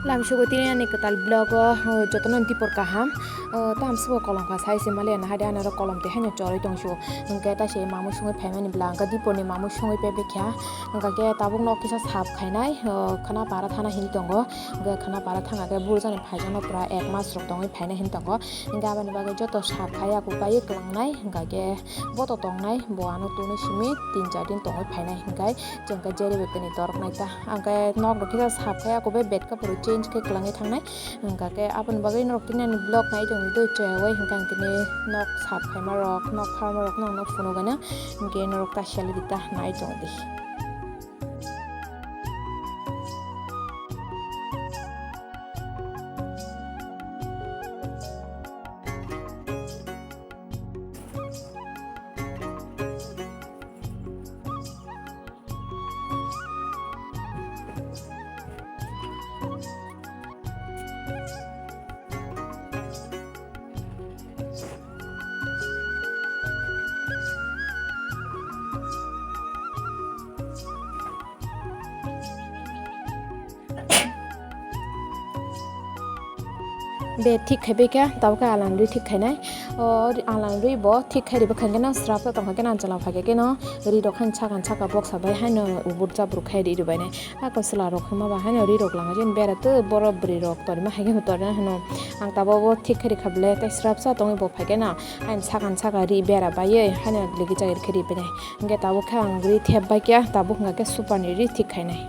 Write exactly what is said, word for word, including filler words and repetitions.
Lamsugo tini ani kwtal vlog o, o, jotono dipor kaham. O, tamsugo kolom kha sai se mali ana hade anaro kolom twi haino chorwi tongsugo. Hwnkhe ta se mamui songwi phaimani bwla hwnkhe dipor ni mamui songwi pebekha. Hwnkhe tabuk nok kisa sap khainai, o, khana para thana hini tongo. Hwnkhe khana para thangkhe burjani phaijakno pura ek mas rok tongwi phainai hini tongo. Hwnkhe aboni bagwi joto sap khai ya kok bai klangnai hwnkhe. Bo to tongnai, bo ano tuni simi tin char din tongwi phainai hwnkhe chwng khe jeri bai kwnwi toroknai ta. Ang khe nok rok kisa sap khai ako bai bed kapor change khe kwlangwi thangnai. Hwnkhe aboni bagwi norok tini ani vlog nai tongwi doi chayawai hwnkhe ang tini nok sap khaima rok, nok pharma rok no phunukgano hwnkhe norok ta siyali di ta nai tongdi. Be thik khai bai kha, tabuk khe alan rwi thik khainai. O alan rwi bo thik khai rwi bwkha khe no srap tong kha khe no chwla phai khe no ri rok haino sakha sakha boksa bai haino ubur jabur khai ri rwbainai. Ako chwla rok hwnma ba haino ri rok langa jeni bera tei borok bwrwi rok torima hai khe torina hwno. Ang tabuk bo thik khai rikha bwle tei srapsa tongwi bo phai khe no haino sakha sakha ri bera baiwi haino ligi chagir khe ri bainai. Hwnkhe tabuk khe ang ri thep bai khe tabuk hwnkha khe super ni ri thik khainai.